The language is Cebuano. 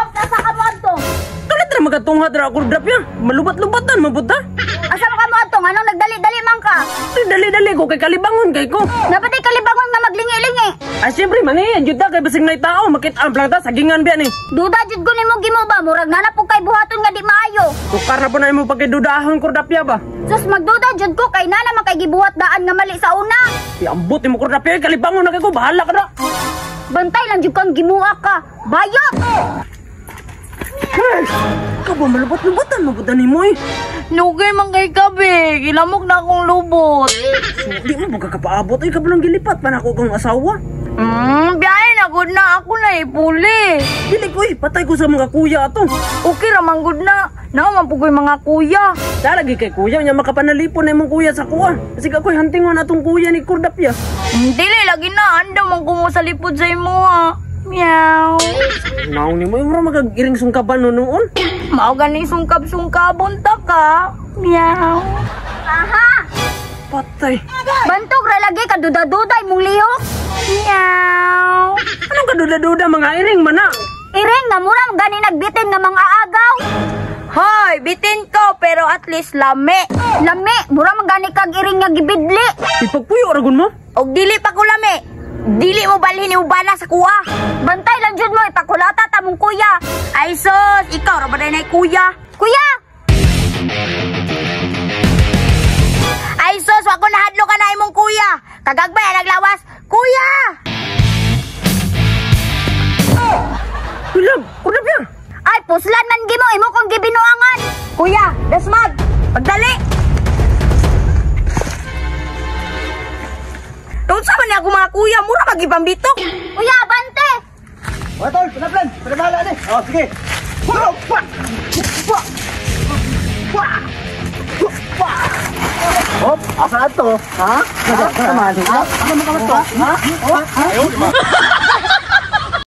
Ops, asa ka mo adto? Kalit ra magatungha dira ako drop ya. Malubat-lubatan mabuta. Asa man ka mo adto? Nganong nagdali-dali man ka? Dali-dali ko kay kalibangon kay ko. Napatay kalibangon nga maglingi-lingi. Ay siyempre mangiyan jud ta kay basig nay tao makita ang planta sagingan biya ni. Duda jud ko nimo gimo ba murag nana pud kay buhaton nga di maayo. Tukar na po na imo pagkidudahon kordapya ba. Sus magduda jud ko kay nana man kay gibuhat daan nga mali sa una. Iambot nimo kordapya kalibangon na kay ko bahala ka na. Bantay lang jud kang gimua ka. Bayot! Hey! Ikaw ba malubat-lubatan mabuta nimo eh. Lugay man kay kabe, gilamok na akong lubot. So, di mo ba kakapaabot ay kabalong gilipat pa na ako kang asawa. Biyahe na gud na ako na ipuli. Dili ko eh, patay ko sa mga kuya ato. Okay ra man gud na. Naa man pugoy mga kuya. Sa lagi kay kuya nya makapanalipon na imong kuya sa kuha. Kasi ako'y hantingon atong kuya ni Kordapya. Dili lagi na anda man kumo sa lipod sa imo ha. Meow. Naong nimo mura magagiring sungkaban no noon. Mao gani sungkab-sungkabon ta ka. Meow. Aha! Patay. Bantog ra lagi ka duda-duday mong lihok. Meow. Anong kaduda-duda mga iring mana? Iring nga mura man gani nagbitin nga mga agaw. Hoy, bitin ko pero at least lami. Lami, mura man gani kag iring nga gibidli. Ipagpuyo ragon mo? Og dili pa ko lami. Dili mo balhin ni ubana sa kuha. Bantay lang jud mo ipakulata ta mong kuya. Ay sus, ikaw ra ba na kuya? Kuya! Ay sus, wa ko nahadlo ka na imong kuya. Kagagbay ang naglawas. Kuya! Bilab, Kordapya. Ay puslan man gimo imo kong gibinuangan. Kuya, dasmag. Pagdali. Unsa man ni ako mga kuya, mura magipambitok. Kuya, bante. O tol, panaplan, panabahala ni. O sige. Hop, asa ato? Ha? Ha? Sama ni. Ha? Ano man to? Ha? Ha?